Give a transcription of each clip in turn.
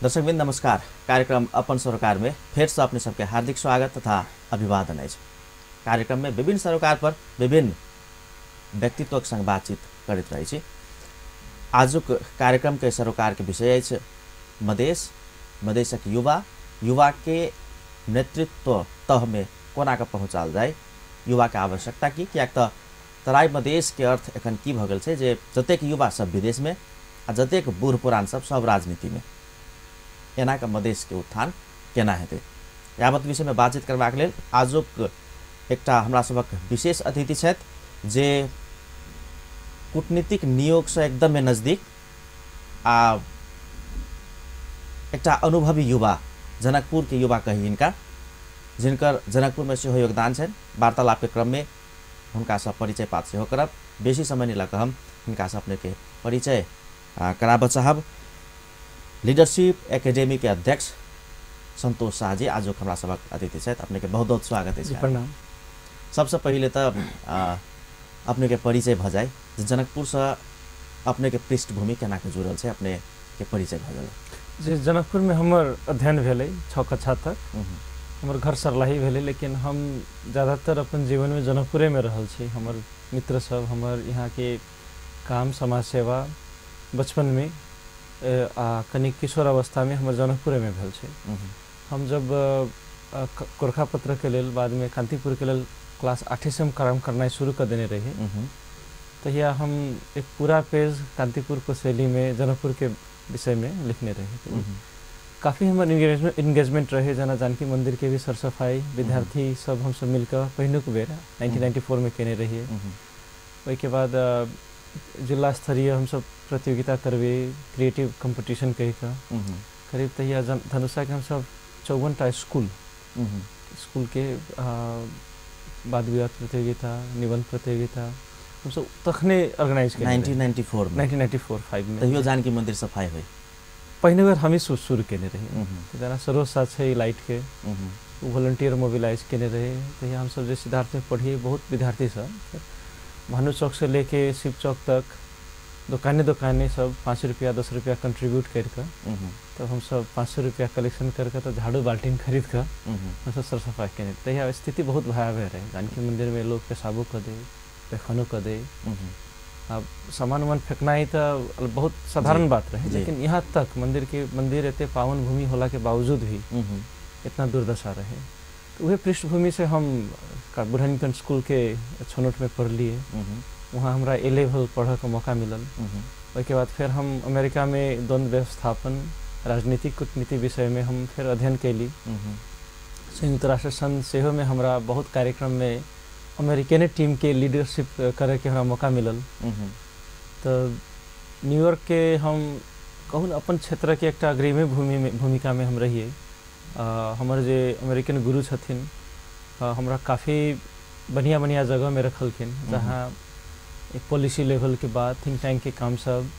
दर्शकवृन्द नमस्कार। कार्यक्रम अपन सरोकार में फिर से अपने सबके हार्दिक स्वागत तथा अभिवादन अछि। कार्यक्रम में विभिन्न सरोकार पर विभिन्न व्यक्तित्वक संग बातचीत करैत रहै छी। आजुक कार्यक्रम के सरोकार के विषय अछि मधेश, मधेशक युवा, युवा के नेतृत्व तह में कोना के पहुँचाल जाय, युवा के आवश्यकता की, कियाक त तराई मधेश के अर्थ एखन की भऽ गेल छै जे जतेक युवा सब विदेश में आ जतेक बूढ़ पुरान सब सब राजनीति में, एना के मधेश के उत्थान केना हेतै, यावत विषय में बातचीत करबाक लेल आजुक एकटा हमरा सभक विशेष अतिथि छथि जे कूटनीतिक नियोगसँ एकदमै नजदीक आ एकटा अनुभवी युवा, जनकपुर के युवा कही हिनका, जिनकर जनकपुर में सेहो योगदान छनि। वार्तालाप के क्रम में हुनकासँ परिचय पात सेहो करब। बेसी समय नहीं लऽ कऽ हम हिनकासँ अपने के परिचय कराबऽ चाहब। लीडरशिप एकेडमी के अध्यक्ष संतोष शाह जी आजुक हमरा सभक अतिथि छथि। अपने के बहुत बहुत स्वागत अछि। प्रणाम। सबसँ पहिले तऽ अपने के परिचय भऽ जाय, जनकपुरसँ अपने के पृष्ठभूमि केना के जुड़ल छै, अपने के परिचय भऽ गेल। जी, जनकपुर में हमर अध्ययन भेलै 6 कक्षा तक। हमर घर सरलाही भेलै, लेकिन हम ज़्यादातर अपन जीवन में जनकपुरे में रहल छी। हमर मित्र सब, हमर यहाँ के काम, समाज सेवा बचपन में आ कनि किशोर अवस्था में हमर जनकपुरे में भेल छै। हम जब गोरखापत्र के लेल, बाद में कांतिपुर के लेल क्लास 8 से हम काम करनाइ शुरू कर देने रही, तहिया हम एक पूरा पेज कांतिपुर को शैली में जनकपुर के विषय में लिखने रही। काफ़ी हमर एंगेजमेंट रहे। जेना जानकी मंदिर के भी सरसफाई विद्यार्थी सब हम सब मिलकर पहिनुक बेर 1994 में केने रहिए। ओहिके बाद जिला स्तरीय हम सब प्रतियोगिता करबे, क्रिएटिव कंपटीशन कहि कऽ करीब तहिया धनुषा के हम सब 54 टा स्कूल के वाद विवाद प्रतियोगिता, निबंध प्रतियोगिता हम सब तखने ऑर्गेनाइज केने। 1994 में, 1994-5 में तहियो जानकी मंदिर सफाई होइ। पहिने बेर हमी शुरू केने रहिए। जेना सरोज साह छै लाइट के, ओ वॉलंटियर मोबिलाइज केने रहे। तहिया हमसब जे सिद्धार्थ में पढ़िए, बहुत विद्यार्थी सब भानु चौक से लेके शिव चौक तक दोकाने दोकाने सब 5 रुपया 10 रुपया कंट्रीब्यूट करिके, तब हम सब 500 रुपया कलेक्शन करके तो झाड़ू बाल्टीन खरीद कऽ हमसब सरसफाई केने। तहिया स्थिति बहुत भयावह रहे। जानकी मंदिर में लोग पेशाबो कऽ दे, पैखानो कऽ दे, अब सामान उमान फेंकना ही तो बहुत साधारण बात रहे, लेकिन यहाँ तक मंदिर के, मंदिर एते पावन भूमि होला के बावजूद भी इतना दुर्दशा रहे। तो वह पृष्ठभूमि से हम बुढ़ानीकंठ स्कूल के छनौट में पढ़ लिए। वहाँ हमरा ए लेवल पढ़ के मौका मिलल। ओहिके बाद फिर हम अमेरिका में द्वंद्व व्यवस्थापन, राजनीतिक कूटनीति विषय में हम फिर अध्ययन कैली। संयुक्त राष्ट्र संघ सेहो में हमरा बहुत कार्यक्रम में अमेरिकन टीम के लीडरशिप करे के हमरा मौका मिलल। तो न्यूयॉर्क के हम कहूँ अपन क्षेत्र के एकटा अग्रणी भूमिका में हम रहिए। हमर जे अमेरिकन गुरु छथिन हमरा काफ़ी बढ़िया बढ़िया जगह में रखलखिन, जहाँ एक पॉलिसी लेवल के बाद थिंक टैंक के काम सब,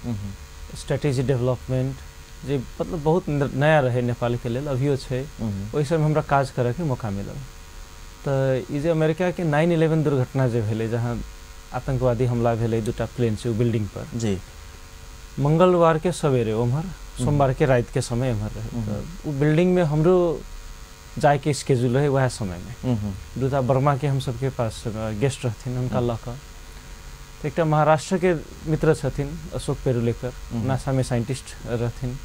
स्ट्रेटेजी डेवलपमेंट जे मतलब बहुत नया रहे नेपाल के लेल, अभियो छै, ओहि सब हमरा काज करे के मौका मिलल। तऽ ई जे अमेरिका के 9/11 दुर्घटना जे भेलै, जहाँ आतंकवादी हमला भेलै 2टा प्लेन से बिल्डिंग पर, जी मंगलवार के सवेरे उम्हर, सोमवार के रात के समय एम्हर रहे। तऽ ओ बिल्डिंग में हमरो जाय के स्केड्यूल रहे वएह समय में। 2टा बर्मा के हम सबके पास गेस्ट रहथिन, हुनका लऽ कऽ। तऽ एकटा महाराष्ट्र के मित्र छथिन अशोक पेरुलेकर, नासा में साइंटिस्ट रहथिन,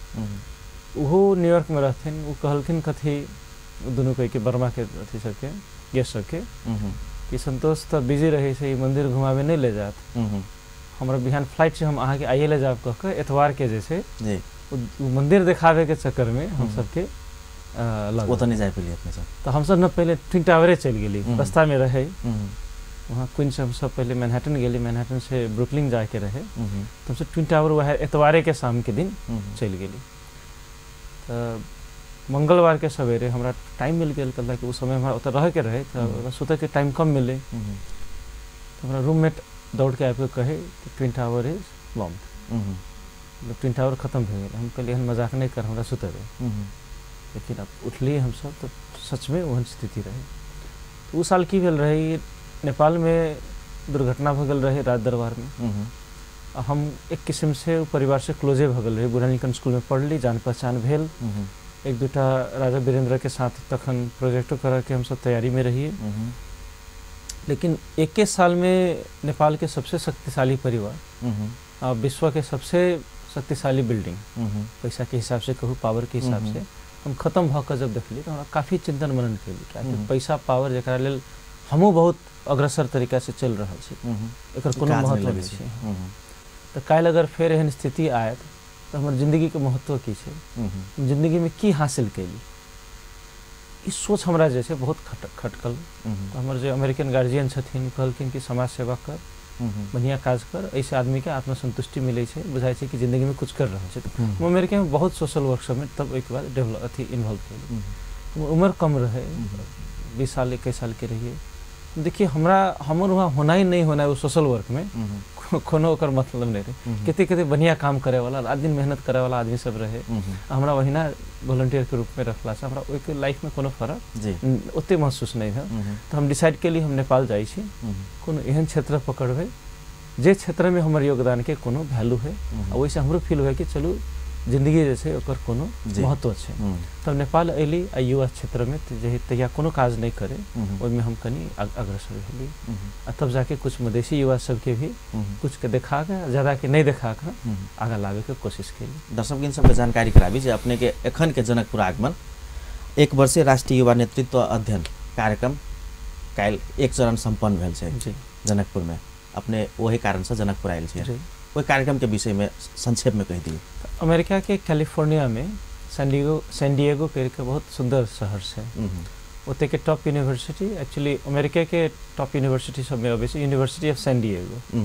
ओहो न्यूयॉर्क में रहथिन। ओ कहलखिन कथी दुनू के बर्मा के अथी सबके गेस्ट सबके कि संतोष तऽ बिजी रहे छै, मंदिर घुमाबे नहीं ले जात, हमरा बिहान फ्लाइट से हम अहाँके आइए ले जाब कह के एतवार के जे छै मंदिर देखाबे के चक्कर में हम सबके ओतऽ नहीं जाय पेलियै अपने सब। तऽ हमसब न पहिले ट्विन टावरे चलि गेली, रास्ता में रहे वहाँ क्वीन से हमसब पहले मैनहट्टन गेली, मैनहट्टन से ब्रुकलिन जाके रहे, तो हमसब ट्विन टावर वएह एतवारे के शाम के दिन चलि गेली। तऽ मंगलवार के सवेरे हमरा टाइम मिल गेल, कहलक कि उस समय हमरा ओतऽ रहके रहे, तऽ सुतै के टाइम कम मिले। तऽ हमरा रूममेट दौड़ के आबि कऽ कहै कि ट्विन टावर is bombed, मतलब ट्विन टावर खत्म भए गेल। हम कहलियै एहन मजाक नहि कर, हमरा सुतेबै। लेकिन अब उठलियै हमसब तऽ सचमे ओहन स्थिति रहै। तऽ ओ साल की भेल रहै, नेपाल में दुर्घटना भऽ गेल रहै राज दरबार में। हम एक किस्म से परिवार से क्लोजे भऽ गेल रही। बुढ़ानीलकंठ स्कूल में पढ़ली, जान पहचान भेल, एक दूटा राजा वीरेंद्र के साथ तखन प्रोजेक्टो करऽ के हमसब तैयारी में रहिए। लेकिन एके साल में नेपाल के सबसे शक्तिशाली परिवार, विश्व के सबसे शक्तिशाली बिल्डिंग, पैसा के हिसाब से कहू, पावर के हिसाब से, हम खत्म भऽ कऽ जब देखली तो हमरा काफ़ी चिंतन मनन केली कि आखिर पैसा पावर जकरा लेल हमहूँ बहुत अग्रसर तरीका से चलि रहल छी, एकर कोनो महत्व नहि छै। तऽ काल्हि अगर फेर एहन स्थिति आयत तऽ हमर जिन्दगीके महत्व की छै, हम जिन्दगीमे की हासिल केली, ई सोच हमरा जे छै बहुत खटकल। तऽ हमर जे अमेरिकन गार्जियन छथिन कहलखिन कि समाज सेवा कर, बढ़िआँ काज कर, एहिसँ आदमीके आत्मसंतुष्टि मिलै छै, बुझाइ छै कि जिन्दगीमे कुछ कर रहल छै। हम अमेरिकामे बहुत सोशल वर्क सबमे तब ओहिके बाद डेवलप अथी इन्वॉल्व भेली। हमर उम्र कम रहै, 20 साल 21 साल के रहिए। देखिए हमरा हमर वहाँ होना ही नहीं होना ओ सोशल वर्कमे कोनो ओकर मतलब नहीं रहे। कते कते बढ़िया काम करे वाला, रात दिन मेहनत करे वाला आदमी सब रहे, हमरा वहिना वॉलंटियर के रूप में रखला से हमरा ओहिके लाइफ में कोनो फर्क ओते महसूस नहीं भेल। तो हम डिसाइड केली हम नेपाल जाइ छी, कोनो एहन क्षेत्र पकड़बै जे क्षेत्र में हमर योगदान के कोनो वैल्यू है, आ ओहिसँ हमरो फील हुए कि चलू जिंदगी जे छै ओकर कोनो महत्व छै। तब नेपाल अयली आ युवा क्षेत्रमे जे तहिया कोनो काज नहि करे ओहिमे हम कनि अग्रसर भेली, आ तब जाके कुछ मधेसी युवा सबके भी कुछ के देखा के ज़्यादा के नहीं देखा के आगा लाबे के कोशिश केली। दर्शक सबके जानकारी कराबी जे अपने के एखन के जनकपुर आगमन एक वर्षीय राष्ट्रीय युवा नेतृत्व अध्ययन कार्यक्रम काल्हि एक चरण सम्पन्न भेल छै जनकपुर में, अपने वही कारण से जनकपुर आयल छै। ओहि कार्यक्रम के विषय में संक्षेप में कहि दियौ। अमेरिका के कैलिफोर्निया में सैन डिएगो के बहुत सुंदर शहर छै, ओते के टॉप यूनिवर्सिटी, एक्चुअली अमेरिका के टॉप यूनिवर्सिटी सब में अबै छै यूनिवर्सिटी ऑफ सैन डिएगो।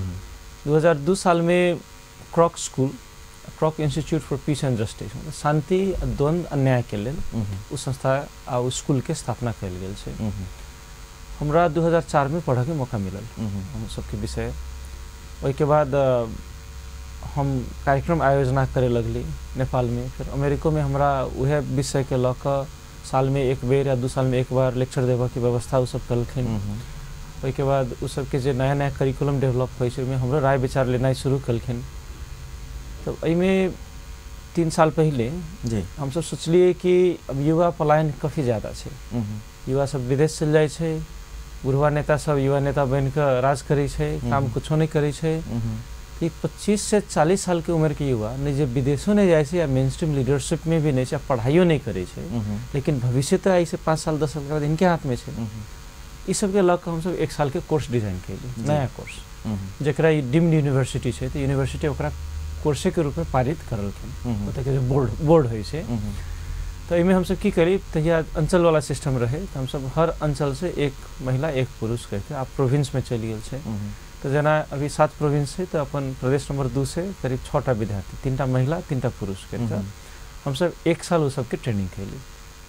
2002 साल में Kroc school, Kroc institute for peace and justice, मतलब शांति, द्वंद्व आ न्याय के लेल ओ संस्था आ ओ स्कूल के स्थापना कयल गेल छै। हमरा 2004 में पढ़ऽ के मौका मिलल हम सबके विषय। ओहिके बाद हम कार्यक्रम आयोजना करे लगली नेपाल में, फिर अमेरिको में हमरा उहे विषय के लऽ कऽ साल में एक बेर या 2 साल में एक बार लेक्चर देबऽ के व्यवस्था ओ सब कलखिन। ओहिके बाद ओ सबके जे नया नया करिकुलम डेवलप होइ छै ओहिमे हमरो राय विचार लेनाइ शुरू कलखिन। तब एहिमे 3 साल पहिले हमसब सोचलियै कि अब युवा पलायन काफ़ी ज़्यादा छै, युवा सब विदेश चलि जाइ छै, बुढ़वा नेता सब युवा नेता बनि कऽ राज करै छै, काम कुछो नहि करै छै। 25 से 40 साल के उम्र के युवा नहीं जे विदेशों नहीं जाइ छै या मेन स्ट्रीम लीडरशिप में भी नहीं छै, पढ़ाइयो नहीं करै छै, लेकिन भविष्य तऽ आइ से 5 साल 10 साल के बाद इनके हाथ में छै। ई सबके लऽ कऽ हमसब 1 साल के कोर्स डिजाइन केली, नया कोर्स, जकरा ई डीम्ड यूनिवर्सिटी छै तऽ यूनिवर्सिटी ओकरा कोर्से के रूप में पारित करलखिन, ओतऽ के जे बोर्ड होइ छै। तऽ एहिमे हमसब की करी, तहिया अंचल वाला सिस्टम रहे तऽ हमसब हर अंचल से एक महिला एक पुरुष कहिके आब प्रोविंस में चलि गेल छै। तो जेना अभी 7 प्रोविंस है तो अपन प्रदेश नंबर 2 से करीब 6टा विद्यार्थी, 3टा महिला 3टा पुरुष के हमसब 1 साल ओ सबके ट्रेनिंग केली।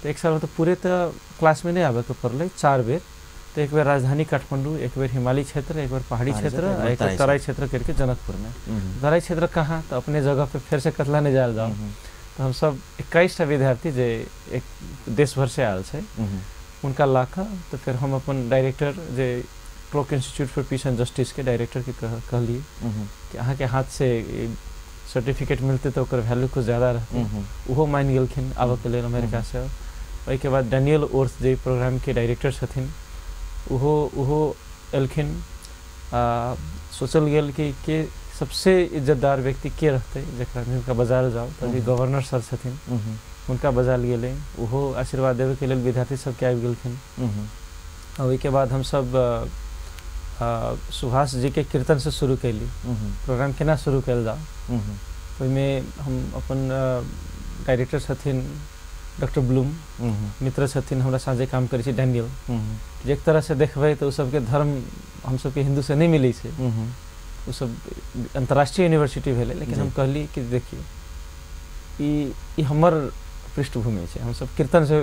तो 1 साल में तो पूरे तो क्लास में नहीं आबे के पड़लै, 4 बेर, तो एक बेर राजधानी काठमांडू, एक बेर हिमालय क्षेत्र, एक बेर पहाड़ी क्षेत्र, एक बेर तराई क्षेत्र करके जनकपुर में। तराई क्षेत्र कहाँ, तो अपने जगह पे फिर से कतला नहीं जायल जाओ। तो हम सब 21टा विद्यार्थी जे एक देश भर से आयल छै उनका ला कऽ तो फिर हम अपन डायरेक्टर जे Kroc institute for peace and justice के डायरेक्टर के कहलिए कि अहाँके हाथ से सर्टिफिकेट मिलते तो ओकर वैल्यू कुछ ज़्यादा रहते, ओहो मानि गेलखिन आबऽके लेल अमेरिका से। ओहिके बाद डैनियल ओर्थ जे प्रोग्राम के डायरेक्टर छथिन ओहो एलखिन। सोचल गेल कि के सबसे इज्जतदार व्यक्ति के रहतै जकरा हुनका बजायल जाओ, तऽ अभी गवर्नर सर छथिन हुनका बजायल गेलै, ओहो आशीर्वाद देबैके लेल विद्यार्थी सबके आबि गेलखिन। ओहिके बाद हमसब सुभाष जी के कीर्तन से शुरू कैली प्रोग्राम, केना शुरू कयल जाओ। ओहिमे हम अपन डायरेक्टर छथिन डॉक्टर ब्लूम, मित्र छथिन हमरा साथ जे काम करै छै डैनियल, जे एक तरह से देखबै तऽ ओ सबके धर्म हम सबके हिंदू से नहीं मिलै छै, ओ सब अंतर्राष्ट्रीय यूनिवर्सिटी भेलै। लेकिन हम कहली कि देखियौ ई हमर पृष्ठभूमि छै, हमसब कीर्तन से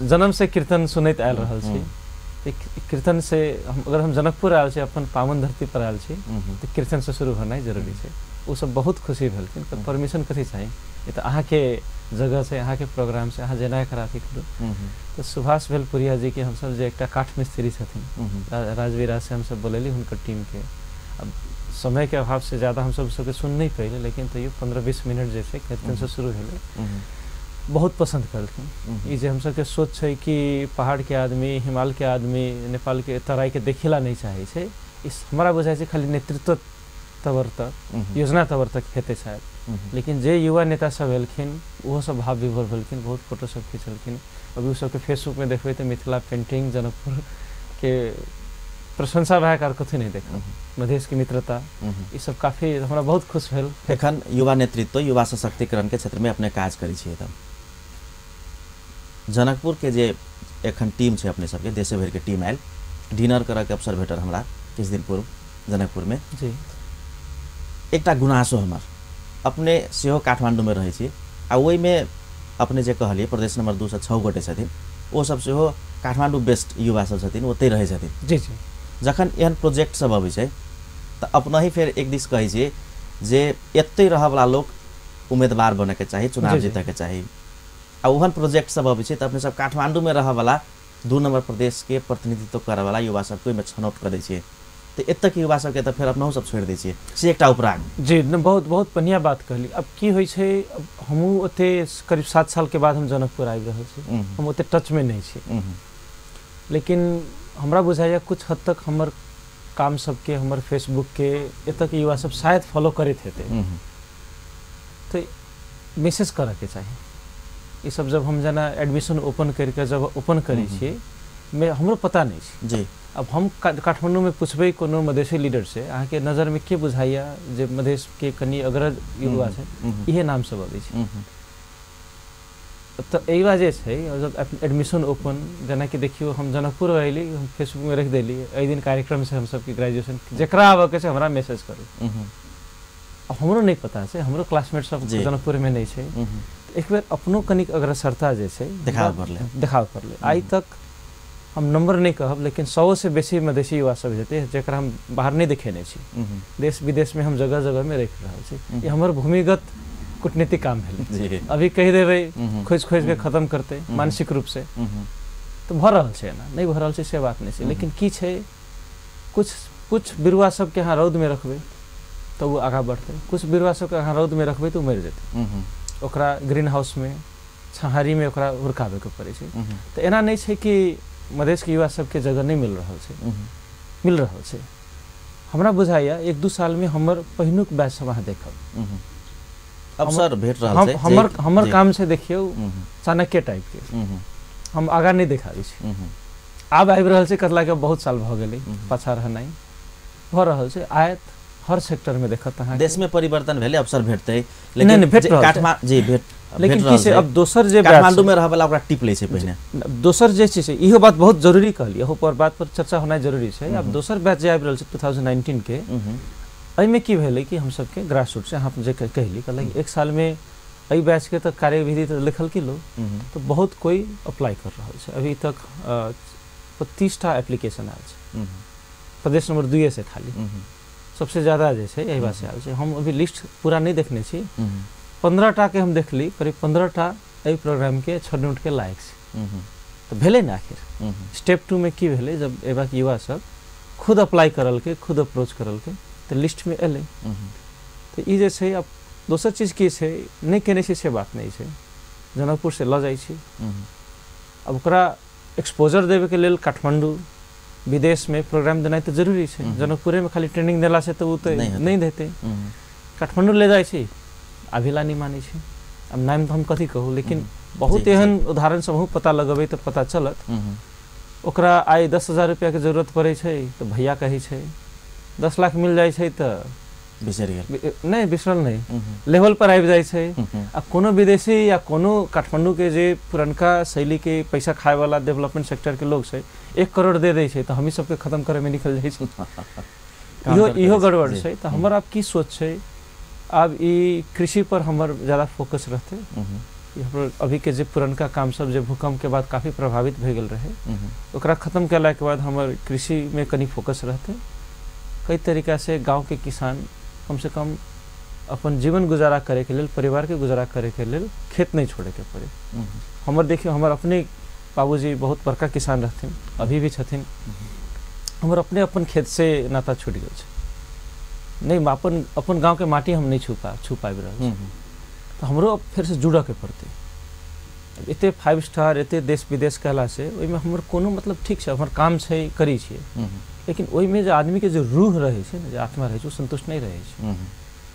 जन्म से कीर्तन सुनैत आयल रहल छी, कीर्तन से हम अगर हम जनकपुर आयल छी, अपन पावन धरती पर आयल छी, तऽ कीर्तन से शुरू होनाइ जरूरी छै। ओ सब बहुत खुशी भेलखिन, परमिशन कथी चाही, ई तऽ अहाँके जगह छै, अहाँके प्रोग्राम छै, अहाँ जेना एकरा अथी करू। तऽ सुभाष भेलपुरिया जी के हमसब जे एकटा काठ मिस्त्री छथिन राजवीरा से हमसब बोलेली हुनकर टीमके, अब समय के अभाव से ज़्यादा हम सबके सुन नहीं पहिले, लेकिन तैयो 15-20 मिनट जे छै कीर्तन से शुरू भेलै, बहुत पसंद करलखिन। ई जे हम सबके सोच छै कि पहाड़ के आदमी, हिमालय के आदमी, नेपाल के तराई के देखेला नहीं चाहे छै, इस हमरा बुझाइ छै खाली नेतृत्व तवर तक, योजना तवर तक हेतै शायद। लेकिन जे युवा नेता सब एलखिन ओहो सब भाव विभोर भेलखिन, बहुत फोटो सब खिंचलखिन। अभी ओ सबके फेसबुक में देखबै तऽ मिथिला पेंटिंग जनकपुर के प्रशंसा भए के कथी नहीं देखब, मधेश के मित्रता, ई सब काफी हमरा बहुत खुश भेल। एखन युवा नेतृत्व, युवा सशक्तिकरण के क्षेत्र में अपने काज करै छियै, तब जनकपुर के जे एखन टीम छै अपने सबके, देशे भरि के टीम आयल, डिनर करऽ के अवसर भेटल हमरा किछु दिन पूर्व जनकपुर में। जी। एकटा गुनासो हमर, अपने सेहो काठमाण्डूमे रहै छी आ ओहिमे अपने जे कहलियै प्रदेश नंबर 2 से 6 गोटे छथिन, ओ सब सेहो काठमाण्डू बेस्ट युवा सब छथिन, ओतहि रहै छथिन। जी जी। जखन एहन प्रोजेक्ट सब अबै छै तऽ अपनहि फेर एक दिस कहै छियै जे एतहि रहऽवला लोक उम्मीदवार बनऽके चाही, चुनाव जीतऽके चाही, आ ओहन प्रोजेक्ट सब अबै छै तऽ अपने सब काठमाण्डूमे रहऽवला 2 नंबर प्रदेशके प्रतिनिधित्व करऽवला युवा सबके ओहिमे छनौट कऽ दै छियै, तऽ एतऽके युवा सबके तऽ फेर अपनहु सब छोड़ि दै छियै, से एकटा उपराग। जी, बहुत बहुत बढ़िआँ बात कहली। अब की होइ छै, हमहूँ ओते करीब 7 साल के बाद हम जनकपुर आबि रहल छी, हम ओते टचमे नहि छी, लेकिन हमरा बुझाइए कुछ हद तक हमर काम सबके, हमर फेसबुक के एतऽके युवा सब शायद फॉलो करैत हेतै, तऽ मैसेज करऽके चाही। ई सब जब हम जेना एडमिशन ओपन करिके जब ओपन करै छियै, हमरो पता नहि छै। जी। अब हम काठमाण्डूमे पुछबै कोनो मधेशी लीडर से, अहाँके नजरमे के बुझाइया जे मधेशके कनि अग्रज युवा छै, इहे नाम सब अबै छै। तऽ एहि बार जे छै जब एडमिशन ओपन, जेनाकि देखियौ हम जनकपुर अयली, हम फेसबुकमे रखि देली एहि दिन कार्यक्रम छै हम सबके ग्रेजुएशन, जकरा आबऽके छै हमरा मैसेज करू। अब हमरो नहि पता छै, हमरो क्लासमेट सब जनकपुरमे नहि छै, एक बेर अपनो कनिक अग्रसरता जे छै देखाब पड़लै। आइ तक हम नंबर नहीं कहब, लेकिन 100 से बेसी मधेशी युवा सब हेतै जकरा हम बाहर नहीं देखेने छी, देश विदेश में हम जगह जगह में रखि रहल छी। ई हमर भूमिगत कूटनीतिक काम भेलै। अभी कहि देबै खोजि खोजि के खत्म करतै मानसिक रूप से, तऽ भऽ रहल छै, एना नहि भऽ रहल छै से बात नहि छै, लेकिन की छै कुछ कुछ बिरुवा सबके अहाँ रौदमे रखबै तऽ ओ आगाँ बढ़तै, कुछ बिरुवा सबके अहाँ रौदमे रखबै तऽ ओ मरि जेतै। ओकरा ग्रीन हाउसमे छहारीमे ओकरा हुरकाबैके पड़ै छै। तऽ एना नहि छै कि मधेशके युवा सबके जगह नहीं मिल रहल छै, मिल रहल छै। हमरा बुझाइया 1-2 सालमे हमर पहिनुक बैच सब अहाँ देखब, अवसर भेट रहल छै। हमर हमर काम छै देखियौ चाणक्य टाइपके, हम आगाँ नहि देखाबै छी। आब आबि रहल छै कतला के बहुत साल भऽ गेलै पाछा रहनाइ, भऽ रहल छै, आयत हर सेक्टरमे देखत अहाँ। देशमे परिवर्तन भेलै, अवसर भेटतै, लेकिन जी भेट, लेकिन की छै अब दोसर जे काठमाण्डूमे रहऽवला ओकरा टिप लै छै पहिने। दोसर जे चीज छै, इहो बात बहुत जरूरी कहली, इहो पर बात पर चर्चा होनाइ जरूरी छै। आब दोसर बैच जे आबि रहल छै 2019 के, एहिमे की भेलै कि हम सबके ग्रास रूट से अहाँ जे कहली कहलक 1 सालमे एहि बैचके तऽ कार्यविधि तऽ लिखलकै लोक, तऽ बहुत कोइ अप्लाई कर रहल छै। अभी तक 30टा एप्लीकेशन आयल छै प्रदेश नंबर 2 से, खाली सबसे ज़्यादा जे छै एहि बात से आयल छै। हम अभी लिस्ट पूरा नहि देखने छी, 15टा के हम देखली, करीब 15टा एहि प्रोग्रामके छनौट के लायक छै। तऽ भेलै ने आखिर स्टेप 2 में की भेलै, जब एबाक युवा सब खुद अप्लाई करलकै, खुद अप्रोच करलकै तऽ लिस्टमे एलै। तऽ ई जे छै अब दोसर चीज की छै, नहि केने छै से बात नहि छै, जनकपुर से लऽ जाइ छी, अब ओकरा एक्सपोजर देबैके लेल काठमाण्डू विदेशमे प्रोग्राम देनाइ तऽ जरूरी छै। जनकपुरेमे खाली ट्रेनिंग देलासँ तऽ ओ तऽ नहि देतै, काठमाण्डू ले जाइ छी अभिला नहि मानै छै। अब नाम तऽ हम कथी कहू, लेकिन बहुत एहन उदाहरण सब पता लगेबै तऽ पता चलत। ओकरा आइ 10,000 रुपैआके जरूरत पड़ै छै तऽ भैया कहै छै, 10 लाख मिल जाइ छै तऽ बिसरि गेल, नहि बिसरल नहि, लेवल पर आबि जाइ छै। आ कोनो विदेशी या कोनो काठमाण्डूके जे पुरनका शैलीके पैसा खायवला डेवलपमेंट सेक्टरके लोक छै, 1 करोड़ दे दै छै तऽ हमी सबके खत्म करैमे निकल जाइ छै। इहो इहो गड़बड़ छै। तऽ हमर आब की सोच छै, आब ई कृषि पर हमर ज़्यादा फोकस रहतै। हमर अभीके जे पुरनका काम सब जे भूकंपके बाद काफ़ी प्रभावित भए गेल रहै, ओकरा खत्म केलाके बाद हमर कृषिमे कनि फोकस रहतै। कई तरीका से गाँवके किसान कम से कम अपन जीवन गुजारा करैके लेल, परिवारके गुजारा करैके लेल खेत नहीं छोड़ैके पड़े। हमर देखियौ, हमर अपने बाबूजी बहुत बड़का किसान रहथिन, अभी भी छथिन। हमर अपने अपन खेत से नाता छूटि गेल छै। नहि अपन अपन गाँवके माटी हम नहि छू पाबि रहल छी, तऽ हमरो फेरसँ जुड़ऽके पड़तै। एते 5 स्टार एते देश विदेश कहलासँ ओहिमे हमर कोनो मतलब ठीक छै, हमर काम छै करै छियै, लेकिन ओहिमे जे आदमीके जे रूह रहै छै ने, जे आत्मा रहै छै, ओ सन्तुष्ट नहि रहै छै।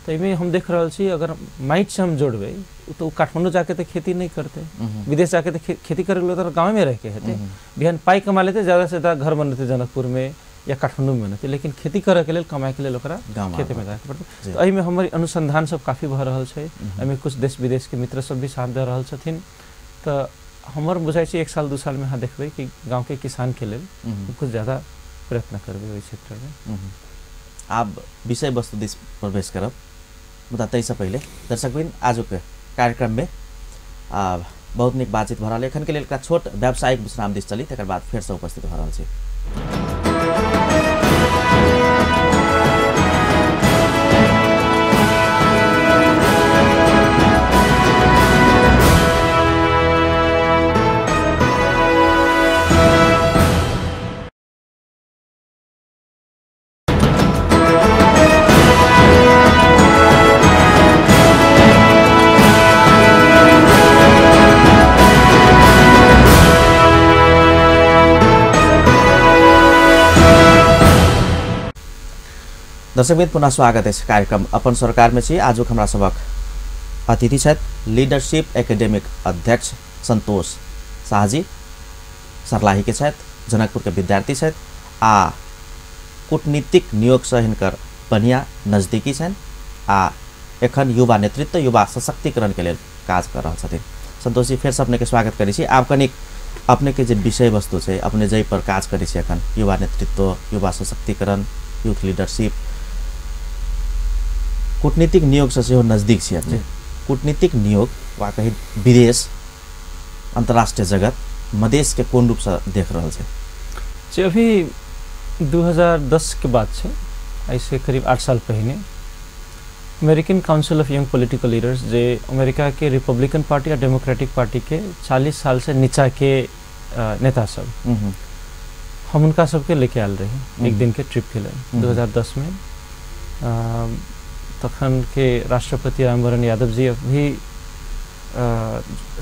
तऽ एहिमे हम देख रहल छी अगर माटिसँ हम जोड़बै तऽ ओ काठमाण्डू जाके तऽ खेती नहि करतै, विदेश जाके तऽ खेती करै लेल तऽ गाँवेमे रहिके हेतै। बिहान पाइ कमा लेतै, ज़्यादासँ ज़्यादा घर बनेतै जनकपुरमे या काठमाण्डूमे बनेतै, लेकिन खेती करैके लेल कमाइके लेल ओकरा खेतमे जाके पड़तै। तऽ एहिमे हमर अनुसन्धान सब काफी भऽ रहल छै, एहिमे कुछ देश विदेशके मित्र सब भी साथ दऽ रहल छथिन। तऽ हमर बुझाइ छै 1 साल 2 सालमे अहाँ देखबै कि गाँवके किसानके लेल कुछ ज़्यादा प्रयत्न करबै ओहि क्षेत्रमे। आब विषय वस्तु दिस प्रवेश करब, मुदा ताहिसँ पहिले दर्शकवृन्द आजुक कार्यक्रममे बहुत नीक बातचीत भऽ रहल है। एखनके लेल एकटा छोट व्यावसायिक विश्राम दिस चली, तकर बाद फेरसँ उपस्थित भऽ रहल छी। दर्शकवृन्द पुनः स्वागत अछि कार्यक्रम अपन सरकारमे छी। आजुक हमरा सभक अतिथि छथि लीडरशिप एकेडमिक अध्यक्ष संतोष शाहजी, सर्लाहीके छथि, जनकपुरके विद्यार्थी छथि आ कूटनीतिक नियोगसँ हिनकर बढ़िआँ नजदीकी छनि आ एखन युवा नेतृत्व युवा सशक्तिकरणके लेल काज कर रहल छथिन। संतोष जी फेरसँ अपनेके स्वागत करै छी। आब कनिक अपनेके जे विषय वस्तु छै, अपने जाहि पर काज करै छी एखन, युवा नेतृत्व, युवा सशक्तिकरण, यूथ लीडरशिप, कूटनीतिक नियोगसँ सेहो नजदीक छी अपने। कूटनीतिक नियोग वा कही विदेश अंतर्राष्ट्रीय जगत मधेशके कोन रूपसँ देख रहल छै? जे अभी 2010 के बात छै, ऐसे करीब 8 साल पहिने American council of young political leaders जे अमेरिका के रिपब्लिकन पार्टी आ डेमोक्रेटिक पार्टी के 40 साल से नीचा के नेता सब, हम उनका सबके लेके आयल रही एक दिन के ट्रिप के लेल 2010 में। तखन के राष्ट्रपति रामवरण यादव जी अभी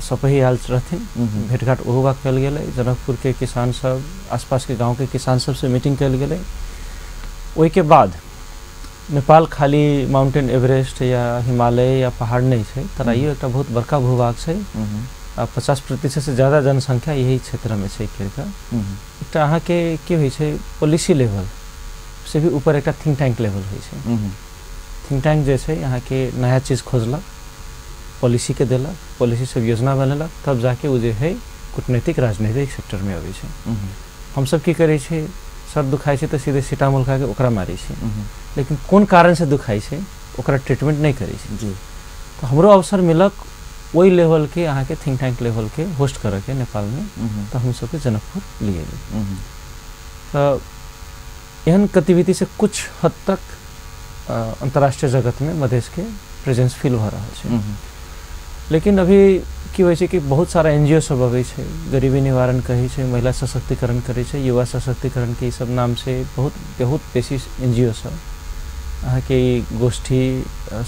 सपही आयल रहथिन, भेटघाट ओहो बात कयल गेलै। जनकपुर के किसान सब, आसपास के गाँव के किसान सब से मीटिंग कयल गेलै। ओहिके बाद नेपाल खाली माउंटेन एवरेस्ट या हिमालय या पहाड़ नहीं छै, तराइयो एकटा बहुत बड़का भूभाग छै आ 50% से ज़्यादा जनसंख्या यही क्षेत्रमे छै। एकटा अहाँके की होइ छै, पॉलिसी लेवल से भी ऊपर एकटा थिंक टैंक लेवल होइ छै। थिंक टैंक जे छै अहाँके नया चीज खोजलक, पॉलिसी के देलक, पॉलिसी सब योजना बनेलक, तब जाके ओ जे है कूटनीतिक राजनीतिक सेक्टरमे अबै छै। हमसब की करै छै, सर दुखाइ छै तऽ सीधे सीतामोल खाके ओकरा मारै छै, लेकिन कोन कारणसँ दुखाइ छै ओकरा ट्रीटमेंट नहि करै छै जी। तऽ हमरो अवसर मिलक ओहि लेवलके अहाँके थिंक टैंक लेवलके होस्ट करऽके नेपालमे, तऽ हमसबके जनकपुर लिए गेल। तऽ एहन गतिविधिसँ कुछ हद तक अंतर्राष्ट्रीय जगतमे मधेशके प्रेजेंस फील भऽ रहल छै। लेकिन अभी की होइ छै कि बहुत सारा एनजीओ सब अबै छै, गरीबी निवारण कहै छै, महिला सशक्तिकरण करै छै, युवा सशक्तिकरणके ई सब नामसँ बहुत बहुत बेसी एनजीओ सब अहाँके गोष्ठी,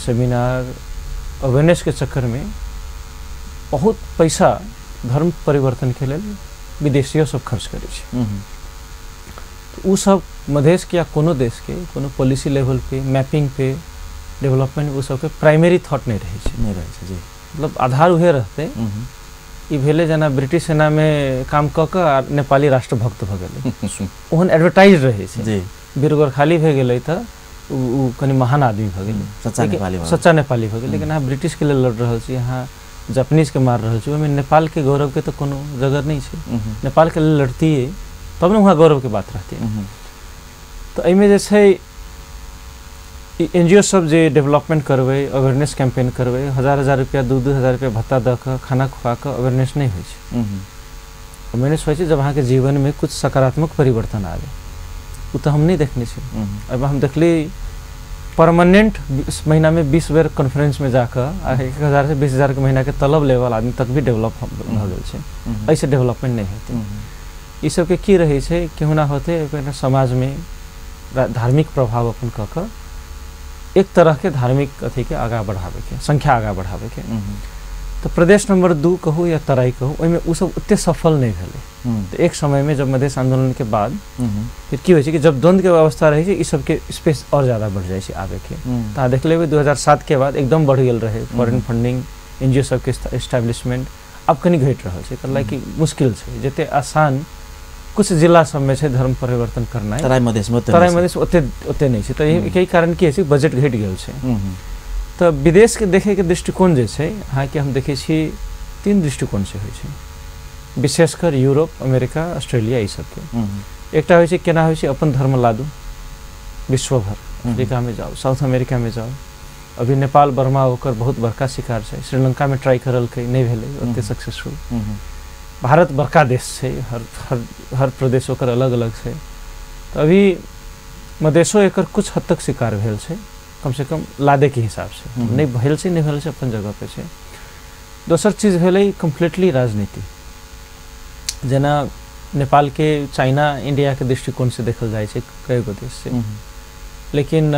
सेमिनार, अवेयरनेसके चक्करमे बहुत पैसा धर्म परिवर्तनके लेल विदेशियो सब खर्च करै छै। तऽ ओ सब मधेशके या कोनो देशके कोनो पॉलिसी लेवल पे, मैपिंग पे, डेवलपमेंट ओ सबके प्राइमरी थॉट नहि रहै छै, नहि रहै छै जी। मतलब आधार उहे रहतै। ई भेलै जेना ब्रिटिश सेनामे काम कऽ कऽ आ नेपाली राष्ट्रभक्त भऽ गेलै, ओहन एडवर्टाइज रहै छै जी। वीर गोरखाली भए गेलै तऽ ओ कनि महान आदमी भऽ गेलै, सच्चा नेपाली भऽ गेलै। लेकिन अहाँ ब्रिटिशके लेल लड़ रहल छी, अहाँ जापानीजके मार रहल छी, ओहिमे नेपालके गौरवके तऽ कोनो जगह नहि छै। नेपालके लेल लड़तियै तब ने वहाँ गौरवके बात रहतै। तऽ एहिमे जे छै एनजीओ सब जे डेवलपमेंट करबै, अवेयरनेस कैंपेन करबै, हजार हजार रुपया, 2-2 हजार रुपया भत्ता दऽ कऽ खाना खुआ कऽ अवेयरनेस नहि होइ छै। अवेयरनेस होइ छै जब अहाँके जीवनमे कुछ सकारात्मक परिवर्तन आबै। ओ तऽ हम नहि देखने छी। अब हम देखली परमानेंट महीनामे 20 बेर कॉन्फ्रेंसमे जाकऽ 1000 से 20 हजार के महीनाके तलब लेवल आदमी तक भी डेवलप भऽ गेल छै। एहिसँ डेवलपमेंट नहि हेतै। ई सबके की रहै छै, केहुना होतै समाजमे धार्मिक प्रभाव अपन कऽ कऽ एक तरहके धार्मिक अथीके आगाँ बढ़ाबैके, संख्या आगाँ बढ़ाबैके। तऽ प्रदेश नंबर 2 कहू या तराई कहू, ओहिमे ओ सब ओते सफल नहि भेलै। तऽ एक समयमे जब मधेश आंदोलनके बाद फिर की होइ छै कि जब द्वंद्वके व्यवस्था रहै छै, ई सबके स्पेस आओर ज़्यादा बढ़ि जाइ छै आबैके। तऽ अहाँ देख लेबै 2007 के बाद एकदम बढ़ि गेल रहै फॉरेन फंडिंग, एनजीओ सबके एस्टेब्लिशमेंट, आब कनि घटि रहल छै, मतलब कि मुश्किल छै। जते आसान कुछ जिला सबमे छै धर्म परिवर्तन करनाइ, तराई मधेशमे तराई मधेश ओते ओते नहि छै। तऽ एहि कारण की होइ छै, बजट घटि गेल छै। तऽ विदेशके देखैके दृष्टिकोण जे छै अहाँके हम देखै छी 3 दृष्टिकोणसँ होइ छै, विशेषकर यूरोप, अमेरिका, ऑस्ट्रेलिया, ई सबके। एकटा होइ छै केना होइ छै अपन धर्म लादू विश्वभर, अफ्रीकामे जाउ, साउथ अमेरिकामे जाउ, अभी नेपाल बर्मा ओकर बहुत बड़का शिकार छै, श्रीलंकामे ट्राई करलकै नहि भेलै ओते सक्सेसफुल। भारत बड़का देश छै, हर हर हर प्रदेश ओकर अलग अलग छै। तऽ अभी मधेशो एकर कुछ हद तक शिकार भेल छै, कम से कम लादेके हिसाबसँ नहि भेल छै, नहि भेल छै अपन जगह पे छै। दोसर चीज भेलै कम्प्लीटली राजनीति, जेना नेपालके चाइना इंडियाके दृष्टिकोणसँ देखल जाइ छै कएगो देश से, लेकिन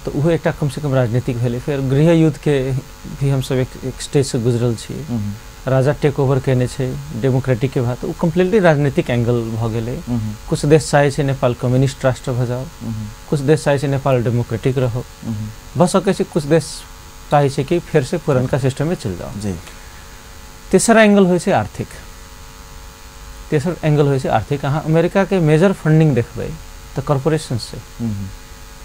तऽ ओहो एकटा कम से कम राजनीतिक भेलै। फेर गृह युद्धके भी हमसब एक स्टेजसँ गुजरल छी, राजा टेक ओवर केने छै डेमोक्रेटिकके बाद, ओ कम्प्लीटली राजनीतिक एंगल भऽ गेलै। कुछ देश चाहै छै नेपाल कम्युनिस्ट राष्ट्र भऽ जाओ, कुछ देश चाहै छै नेपाल डेमोक्रेटिक रहो, भऽ सकै छै कुछ देश चाहै छै कि फेरसँ पुरनका सिस्टममे चलि जाओ। तेसर एंगल होइ छै आर्थिक, तेसर एंगल होइ छै आर्थिक। अहाँ अमेरिकाके मेजर फंडिंग देखबै तऽ कॉर्पोरेशन छै,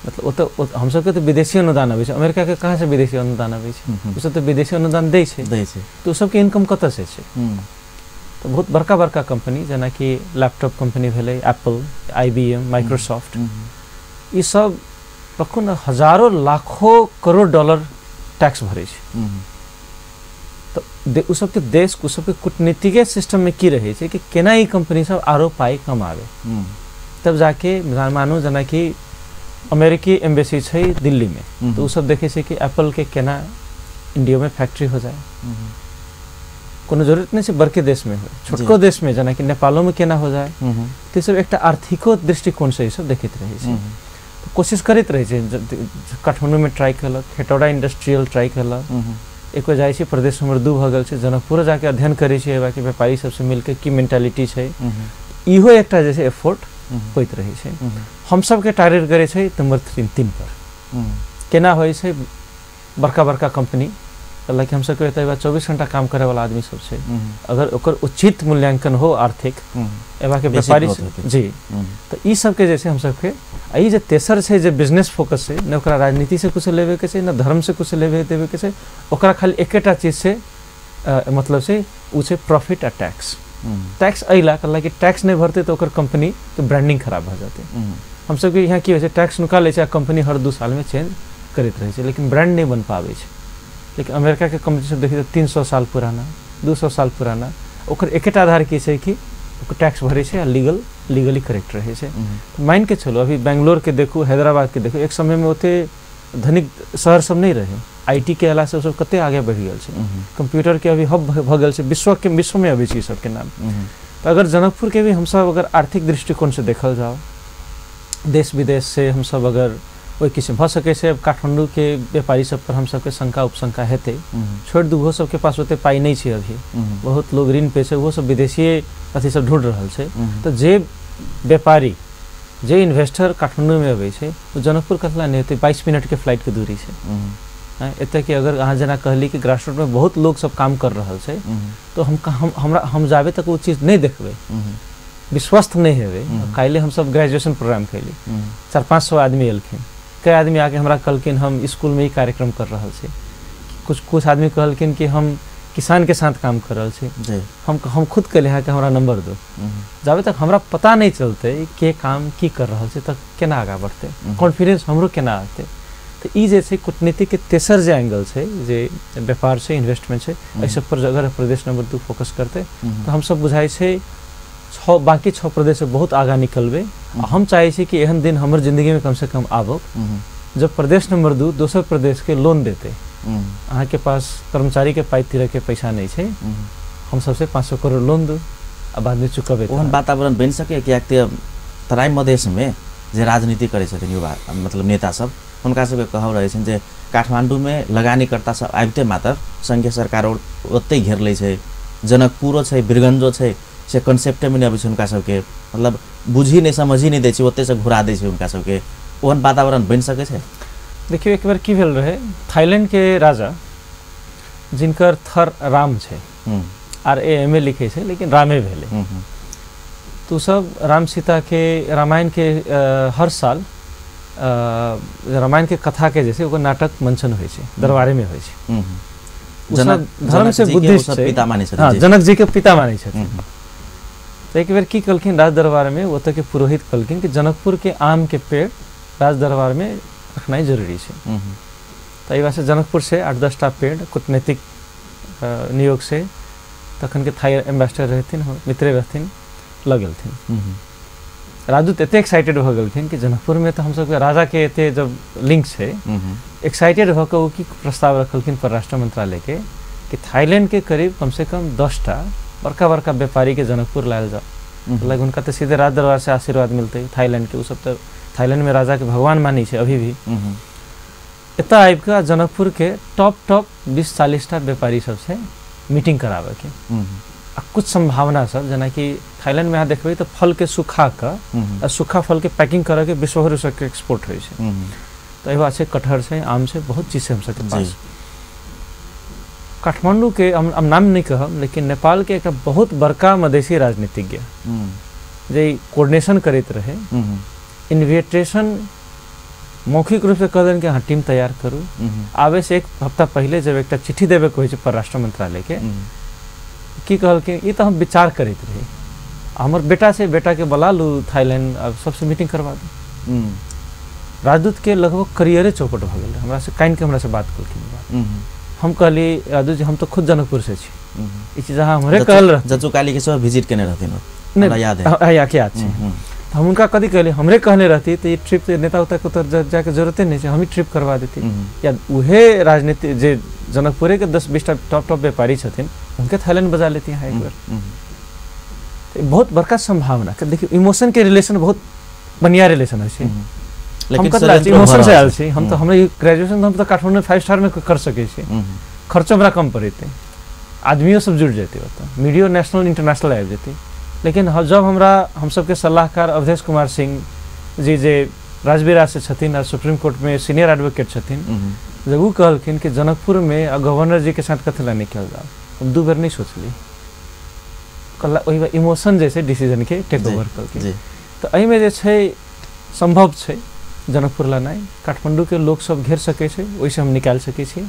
मतलब ओतऽ हमसबके तऽ विदेशी अनुदान अबै छै, अमेरिकाके कहाँसँ विदेशी अनुदान अबै छै, ओसब तऽ विदेशी अनुदान दै छै, तऽ ओसबके इनकम कतऽसँ छै। तऽ बहुत बड़का बड़का कंपनी जेनाकि लैपटॉप कंपनी भेलै, एप्पल, IBM, Microsoft, ई सब रखू ने हजारों लाखों करोड़ डॉलर टैक्स भरै छै। तऽ ओ सबके देश, ओ सबके कूटनीतिके सिस्टममे की रहै छै कि केना ई कंपनी सब आरो पाइ कमाबै, तब जाके मानू जेनाकि अमेरिकी एम्बेसी छै दिल्लीमे, तऽ ओ सब देखै छै कि एप्पलके केना इंडियामे फैक्ट्री हो जाए, कोनो जरूरत नहि छै बड़के देशमे हो, छोटको देशमे जेनाकि नेपालोमे केना हो जाए। तऽ सब एकटा आर्थिको दृष्टिकोणसँ ई सब देखैत रहै छै, कोशिश करैत रहै छै। काठमाण्डूमे ट्राई केलक, हेटौडा इंडस्ट्रियल ट्राई केलक, एक बेर जाइ छै प्रदेश नंबर 2 भऽ गेल छै, जनकपुर जाके अध्ययन करै छै बाकी व्यापारी सबसँ मिलके की मेंटालिटी छै, इहो एकटा जे छै एफोर्ट होइत रहै छै। हम सबके टारगेट करै छै नंबर 3 पर, केना होइ छै बड़का बड़का कंपनी, हालाँकि हम सबके एतऽ 24 घंटा काम करे वाला आदमी सब छै, अगर ओकर उचित मूल्यांकन हो आर्थिक एबाके व्यापारी जी, तऽ ई सबके जे छै हम सबके ई जे तेसर छै जे बिजनेस फोकस छै, ने ओकरा राजनीति से कुछ लेबेके छै, ने धर्म से कुछ लेबे देबेके छै, ओकरा खाली एकेटा चीज से मतलब छै, ओ छै प्रॉफिट आ टैक्स। टैक्स अइला कहलक कि टैक्स नहि भरतै तऽ ओकर कंपनी के ब्रांडिंग खराब भऽ जेतै। हम सबके यहाँ की होइ छै, टैक्स नुका लै छै आ कंपनी हर 2 सालमे चेंज करैत रहै छै, लेकिन ब्रांड नहि बन पाबै छै। लेकिन अमेरिकाके कंपनी सब देखिए 300 साल पुराना, 200 साल पुराना, ओकर एकेटा आधार की छै कि ओकर टैक्स भरै छै आ लीगली करेक्ट रहै छै। मानि के चलू अभी बेंगलोरके देखू, हैदराबादके देखू, एक समयमे ओते धनिक शहर सब नहि रहै, IT के अयलासँ सब कते आगे बढ़ि गेल छै, कंप्यूटरके अभी हब भऽ गेल छै, विश्वके विश्वमे अबै छै ई सबके नाम। तऽ अगर जनकपुरके भी हमसब अगर आर्थिक दृष्टिकोणसँ देखल जाओ, देश विदेशसँ हमसब अगर ओहि किसिम भऽ सकै छै, काठमाण्डूके व्यापारी सब पर हम सबके शंका उपशंका हेतै, छोड़ि दू, ओहो सबके पास ओते पाइ नहि छै अभी, बहुत लोग ऋण पे छै, ओहो सब विदेशी अथी सब ढूँढ रहल छै। तऽ जे व्यापारी जे इन्वेस्टर काठमाण्डूमे अबै छै ओ जनकपुर कतला नहि हेतै, 22 मिनटके फ्लाइटके दूरी छै। एतऽ कि अगर अहाँ जेना कहली कि ग्रासरूटमे बहुत लोग सब काम कर रहल छै, तऽ हम जाबे तक ओ चीज नहि देखबै, विश्वस्त नहि हेबै। काल्हि हमसब ग्रेजुएशन प्रोग्राम कयली, 400-500 आदमी एलखिन, कई आदमी आके हमरा कहलखिन हम स्कूलमे ई कार्यक्रम कर रहल छी, कुछ कुछ आदमी कहलखिन कि हम किसान के साथ काम कर रहल छी, हम खुद कहले यहाँ कि हमरा नंबर दो। जाबे तक हमरा पता नहीं चलते के काम की कर रहल छै तक केना आगाँ बढ़तै, कॉन्फिडेंस हमरो केना आते। तऽ ई जे छै कूटनीतिके तेसर जे एंगल छै, जे व्यापार छै, इन्वेस्टमेंट छै, एहि सब पर अगर प्रदेश नंबर 2 फोकस करतै तऽ हमसब बुझाइ छै बाकी 6 प्रदेश से बहुत आगाँ निकलबै। हम चाहै छी कि एहन दिन हमर जिंदगीमे कमसँ कम आबक जब प्रदेश नंबर 2 दोसर प्रदेशके लोन देतै, अहाँके पास कर्मचारीके पाइ तिरके पैसा नहि छै, हम सबसे 500 करोड़ लोन दू आ बादमे चुकबै। ओहन वातावरण बनि सकै, किएक तऽ तराई मधेशमे जे राजनीति करै छथिन युवा मतलब नेता सब, हुनका सबके कहब रहै छनि जे काठमाण्डूमे लगानीकर्ता सब आबिते मात्र संघीय सरकार ओतहि घेर लै छै, जनकपुरो छै, वीरगंजो छै, से कॉन्सेप्टेमे नहि अबै छै हुनका सबके, मतलब बुझी नहि समझी नहि दै छै, ओतहिसँ घुरा दै छै हुनका सबके। ओहन वातावरण बनि सकै छै? देखियौ, एक बेर की भेल रहै, थाईलैंडके राजा जिनकर थर राम छै, RAMA लिखै छै लेकिन रामे भेलै, तो सब राम सीता के रामायण के हर साल रामायण के कथा के जैसे ओकर नाटक मंचन होइ छै, दरबारे में होइ छै। धर्म से बुद्धिस्ट छै, पिता मानै छथिन, जनक जी के पिता मानै छथिन। तो एक बेर की कहलखिन राज दरबार में ओतऽ के पुरोहित कहलखिन कि जनकपुर के आम के पेड़ राज दरबार में रखनाइ जरूरी छै। तो एहि वास्ते जनकपुर से 8-10 टा पेड़ कूटनीतिक नियोग से तखन के थाई एम्बेसडर रहथिन, मित्रे रहथिन, लऽ गेलथिन। राजदूत एते एक्साइटेड भऽ गेलखिन कि जनकपुर में तो हम सबके राजा के एते जब लिंक छै, एक्साइटेड भऽ कऽ ओ की प्रस्ताव रखलखिन परराष्ट्र मंत्रालय के कि थाईलैंड के करीब कम से कम 10 टा बड़का बड़का व्यापारी के जनकपुर लायल जाओ। लाइक हुनका तो सीधे राज दरबार से आशीर्वाद मिलते थाईलैंड के, उ सब तो थाईलैंड में राजा के भगवान मानी छै अभी भी। एतऽ आबि कऽ जनकपुर के टॉप टॉप 20-40 टा व्यापारी सबसे मीटिंग कराबे के आ कुछ संभावना सब, जेनाकि थाईलैंड में अहाँ देखबै तऽ फल के सुखा कऽ आ सूखा फल के पैकिंग करऽ के विश्वभर सबके एक्सपोर्ट होइ छै। तऽ एहि बात छै, कटहर छै, आम छै, बहुत चीज छै हम सबके पास। काठमांडू के हम नाम नहीं कहब, लेकिन नेपाल के एक बहुत बड़का मधेसी राजनीतिज्ञ जे कोऑर्डिनेशन करैत रहे, इन्विटेशन मौखिक रूप से कह देन कि अहाँ टीम तैयार करू। आबे से एक हफ्ता पहले जब एक चिट्ठी देवे के होइ छै परराष्ट्र मंत्रालय के, की कहलखिन ई तऽ हम विचार करैत रही, हमर बेटा से बेटा के बुला लू थाईलैंड, अब सबसे मीटिंग करवा दू। राजदूत के लगभग करियरे चौपट भऽ गेल। हमरा से कानि के हमरा से बात कलखिन। हम कहली राजदूत जी हम तो खुद जनकपुर से छी, ई चीज अहाँ हमरे कहल रह जचू काली के सब विजिट केने रहथिन, हमरा याद है, याद याद छै। हम उनका कदी कहली हमरे कहने रहती तो ये ट्रिप तो नेता उता को तो जाके जरूरते नहीं है, हम ही ट्रिप करवा देती। या उहे राजनीति जे जनकपुरे के 10-20 टा टॉप टॉप व्यापारी छथिन उनके थाईलैंड बजा लेती हैं एक बार। तो बहुत बड़का संभावना। देखिए इमोशन के रिलेशन बहुत बढ़िया रिलेशन है, लेकिन इमोशन से आयल छी हम तो, हमरे ग्रेजुएशन हम तो काठमांडू में 5 स्टार में कर सकै छी, खर्चो हमरा कम पड़ते, आदमियों सब जुड़ जेतै, ओतऽ मीडियो नेशनल इंटरनेशनल आबि जेतै। लेकिन जब हमरा हम सबके सलाहकार अवधेश कुमार सिंह जी जे राजविराज से छथिन आ सुप्रीम कोर्ट में सीनियर एडवोकेट छथिन, जब वो कहलखिन कि जनकपुर में आ गवर्नर जी के साथ कथी ला निकल जाओ, हम 2 बेर नहीं सोचली, कहला ओहि इमोशन जैसे डिसीजन के टेक ओवर कलखिन। तो एहिमे जे छै संभव छै जनकपुर लानाइ, काठमांडू के लोक सब घेर सकै छै, ओहिसँ हम निकालि सकै छी।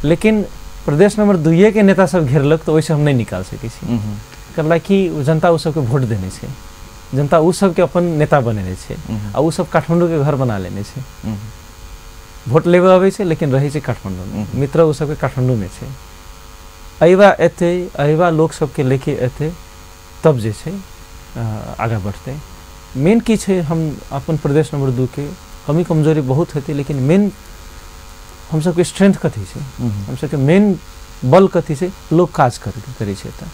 लेकिन प्रदेश नंबर 2 के नेता सब घेरलक तो ओहिसँ हम नहीं निकालि सकै छी, कहला कि जनता ओ सबके वोट देने छै, जनता ओ सबके अपन नेता बनेने छै आ ओ सब काठमांडू के घर बना लेने छै। वोट लेबे अबै छै लेकिन रहै छै काठमांडू में, मित्र ओ सबके काठमांडू में छै। अहिबा एतै, अहिबा लोक सबके लेके एतै तब जे छै आगाँ बढ़तै। मेन की छै हम अपन प्रदेश नंबर 2 के कमी कमजोरी बहुत हेतै, लेकिन मेन हम सबके स्ट्रेंथ कथी छै, हम सबके मेन बल कथी छै, लोक काज करै छै। एतऽ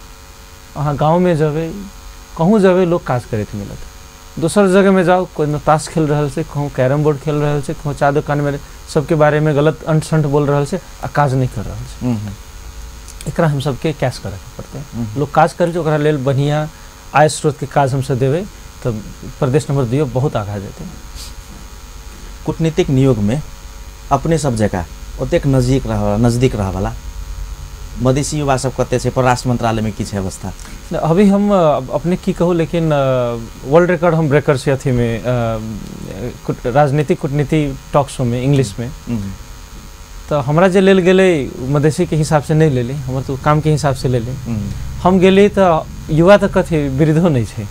अहाँ गाँवमे जेबै, कहूँ जेबै, लोक काज करैत मिलत। दोसर जगहमे जाउ, कोनो ताश खेल रहल छै, कहूँ कैरम बोर्ड खेल रहल छै, कहूँ चाय दोकानमे सबके बारेमे गलत अंट संट बोल रहल छै आ काज नहि कर रहल छै। एकरा हम सबके कैश करैके पड़तै। लोक काज करै छै, ओकरा लेल बढ़िआँ आय स्रोतके काज हमसब देबै तऽ प्रदेश नंबर 2 बहुत आगाँ जेतै। कूटनीतिक नियोगमे अपने सब जगह ओतेक नजदीक रहवला मधेसी युवा सब कते छै, परराष्ट्र मंत्रालय में की छै अवस्था? अभी हम अपने की कहूँ, लेकिन वर्ल्ड रिकॉर्ड हम ब्रेकर से अथी में राजनीतिक कूटनीति टॉक शो में इंग्लिश में, तो हमरा जे लेल गेलै मधेसी के हिसाब से नहीं लेली, हमर तो काम के हिसाब से लेली। हम गेली तो युवा तो कथी वृद्धो नहीं छै,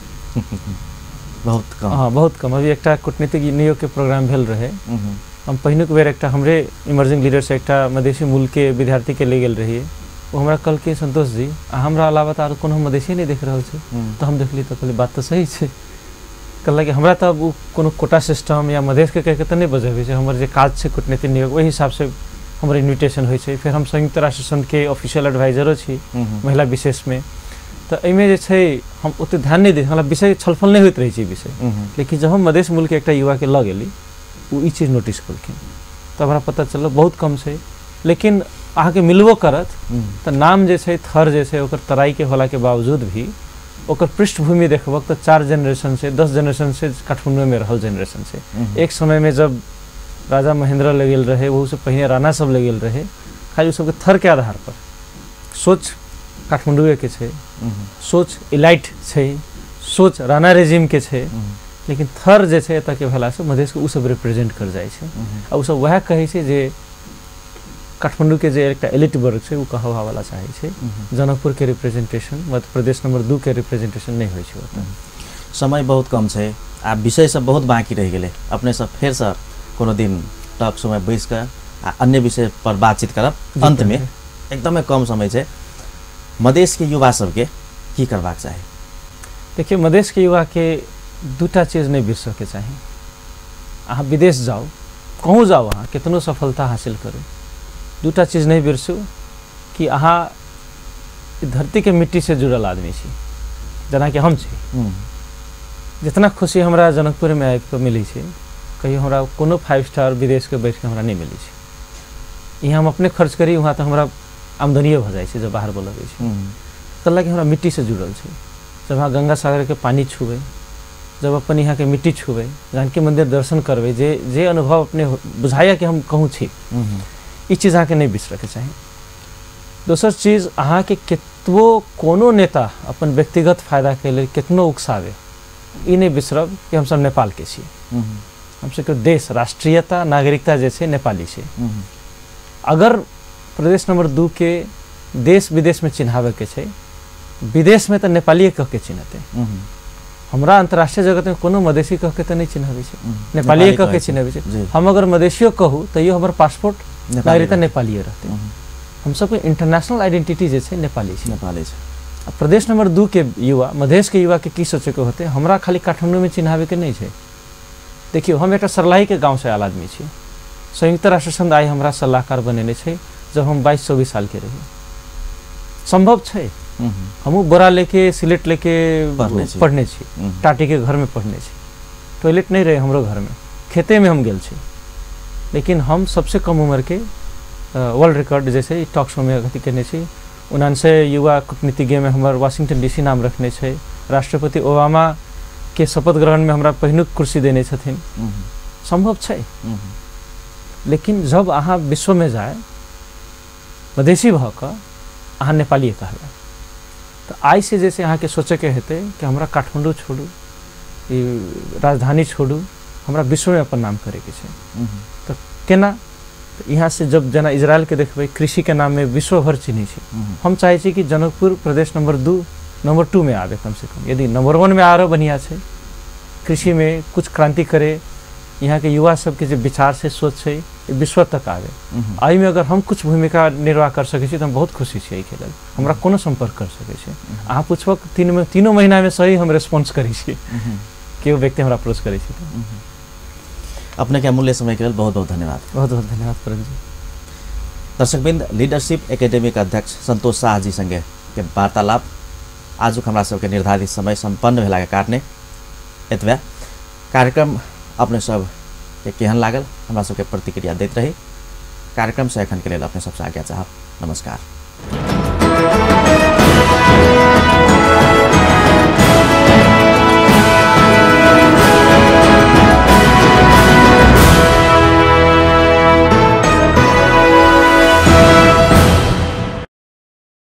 बहुत कम। हाँ बहुत कम। अभी एकटा कूटनीतिक नियोग के प्रोग्राम भेल रहे, हम पहिलुक बेर एकटा हमरे इमर्जिंग लीडर से एकटा मधेसी मूल के विद्यार्थी के ले गेल रहिए। वो हमरा कहलकै संतोष जी हमरा अलावा तो आर कोनो मधेसी नहीं देख रहल छै। तो हम देखली तो कहली बात तो सही छै। कहलक कि हमरा तऽ ओ कोनो कोटा सिस्टम या मधेश के कहिके तऽ नहि बजबै छै, हमर जे काज छै कूटनीति नियोग ओहि हिसाबसँ हमर इन्विटेशन होइ छै। फेर हम संयुक्त राष्ट्र संघके ऑफिशियल एडवाइजरो छी महिला विशेषमे, तऽ एहिमे जे छै हम ओतेक ध्यान नहि दै, हमरा विषय छलफल नहि होइत रहै छै विषय। लेकिन जब हम मधेश मूलके एकटा युवाके लऽ गेली, ओ ई चीज नोटिस केलखिन। तऽ हमरा पता चलल बहुत कम छै, लेकिन अहाँके मिलबो करत तऽ नाम जे छै थर जे छै ओकर तराईके होलाके बावजूद भी ओकर पृष्ठभूमि देखबक तऽ 4 जेनरेशन से 10 जेनरेशन से काठमांडूमे रहल जेनरेशन छै। एक समयमे जब राजा महेंद्र लग गेल रहे, ओहूसँ पहिने राणा सब लग गेल रहे, खाली ओ सबके थरके आधार पर सोच काठमांडूएके छै, सोच इलाइट छै, सोच राणा रेजिमके छै, लेकिन थर जे छै एतऽके भेलासँ मधेशके ओ सब रिप्रेजेंट कर जाइ छै। आ ओ सब वएह कहै छै जे काठमांडूके जे एकटा एलिट वर्ग छै ओ कहबावला चाहै छै। जनकपुरके रिप्रेजेंटेशन मध्य प्रदेश नंबर 2 के रिप्रेजेंटेशन नहि होइ छै ओतऽ। समय बहुत कम छै आ विषय सब बहुत बाँकी रहि गेलै। अपने सब फेरसँ कोनो दिन टॉक समय बैस कऽ आ अन्य विषय पर बातचीत करब। अंतमे एकदमै कम समय छै, मधेशके युवा सबके की करबाक चाही? देखियौ, मधेशके युवाके दूटा चीज नहि बिसरऽके चाही। अहाँ विदेश जाउ, कहूँ जाउ, अहाँ केतनो सफलता हासिल करू, दूटा चीज नहि बिसरू कि अहाँ धरतीके मिट्टीसँ जुड़ल आदमी छी, जेनाकि हम छी। जितना खुशी हमरा जनकपुरमे आबिकऽ मिलै छै, कहियो हमरा कोनो 5 स्टार विदेशके बैठिके हमरा नहि मिलै छै। यहाँ हम अपने खर्च करी, वहाँ तऽ हमरा आमदनिए भऽ जाइ छै जब बाहर बोलबै छै। कहलक कि हमरा मिट्टीसँ जुड़ल छै। जब अहाँ गंगा सागरके पानि छुबै, जब अपन यहाँके मिट्टी छुबै, जानकी मन्दिर दर्शन करबै, जे जे अनुभव अपने बुझाइए कि हम कहूँ छी, ई चीज अहाँके नहि बिसरऽके चाही। दोसर चीज, अहाँके केतबो कोनो नेता अपन व्यक्तिगत फायदाके लेल केतनो उकसावे, ई नहि बिसरब कि हमसब नेपालके छी। हमसबके देश, राष्ट्रीयता, नागरिकता जे छै नेपाली छै। अगर प्रदेश नंबर 2 के देश विदेशमे चिन्हाबैके छै, विदेशमे तऽ नेपालिए कह के चिन्हतै। हमरा अंतर्राष्ट्रीय जगतमे कोनो मधेशी कह के तऽ नहि चिन्हबै छै, नेपालिए कह के चिन्हबै छै। हम अगर मधेशियो कहू तैयो हमर पासपोर्ट नागरिकता नेपालिए रहतै। हम सबके इंटरनेशनल आइडेंटिटी जे छै नेपाली छै, नेपाली छै। आ प्रदेश नंबर 2 के युवा, मधेशके युवाके की सोचैके होतै? हमरा खाली काठमांडूमे चिन्हाबैके नहि छै। देखियौ, हम एकटा सर्लाहीके गाँवसँ आयल आदमी छी। संयुक्त राष्ट्र संघ आइ हमरा सलाहकार बनेने छै जब हम 22-24 सालके रही। सम्भव छै, हमहूँ बोरा लेके सिलेट लेके पढ़ने छी, टाटीके घरमे पढ़ने छी। टॉयलेट नहि रहै हमरो घरमे, खेतेमे हम गेल छी। लेकिन हम सबसे कम उम्रके वर्ल्ड रिकॉर्ड जैसे टॉक शोमे अथी केने छी। 99 युवा कूटनीतिज्ञमे हमर वाशिंगटन डीसी नाम रखने छै। राष्ट्रपति ओबामा के शपथ ग्रहणमे हमरा पहिनुक कुर्सी देने छथिन। सम्भव छै, लेकिन जब अहाँ विश्वमे जाय मधेशी भऽ कऽ अहाँ नेपालिए कहबै, तऽ आइसँ जे अहाँके सोचैके हेतै कि हमरा काठमांडू छोड़ू, ई राजधानी छोड़ू, हमरा विश्वमे अपन नाम करैके छै। तऽ केना? तऽ यहाँ से जब जेना इजरायलके देखबै, कृषिके नाममे विश्व भर चिन्है छै। हम चाहै छी कि जनकपुर प्रदेश नंबर 2 नंबर 2 में आबे कमसँ कम। यदि नंबर 1 में आरो बढ़िया छै, कृषिमे कुछ क्रांति करे, यहाँके युवा सबके जे विचार छै, सोच छै, विश्व तक आबे। एहिमे अगर हम कुछ भूमिका निर्वाह कर सकै छी तऽ हम बहुत खुशी छी। एहिके लेल हमरा कोनो सम्पर्क कर सकै छै। अहाँ पुछबक तीनो महीनामे सही हम रेस्पॉन्स करै छी, केओ व्यक्ति हमरा अप्रोच करै छै। अपने के अमूल्य समय के लेल बहुत बहुत धन्यवाद। बहुत बहुत धन्यवाद प्रण जी। दर्शकबिंद, लीडरशिप एकेडमी के अध्यक्ष संतोष शाह जी संगे के वार्तालाप आजुक हमरा सबके निर्धारित समय सम्पन्न भेलाके कारणे एतबे। कार्यक्रम अपने सब के केहन लागल हमरा सबके प्रतिक्रिया दैत रही। कार्यक्रम से एखन के लेल अपने सबसँ आज्ञा चाहब। नमस्कार।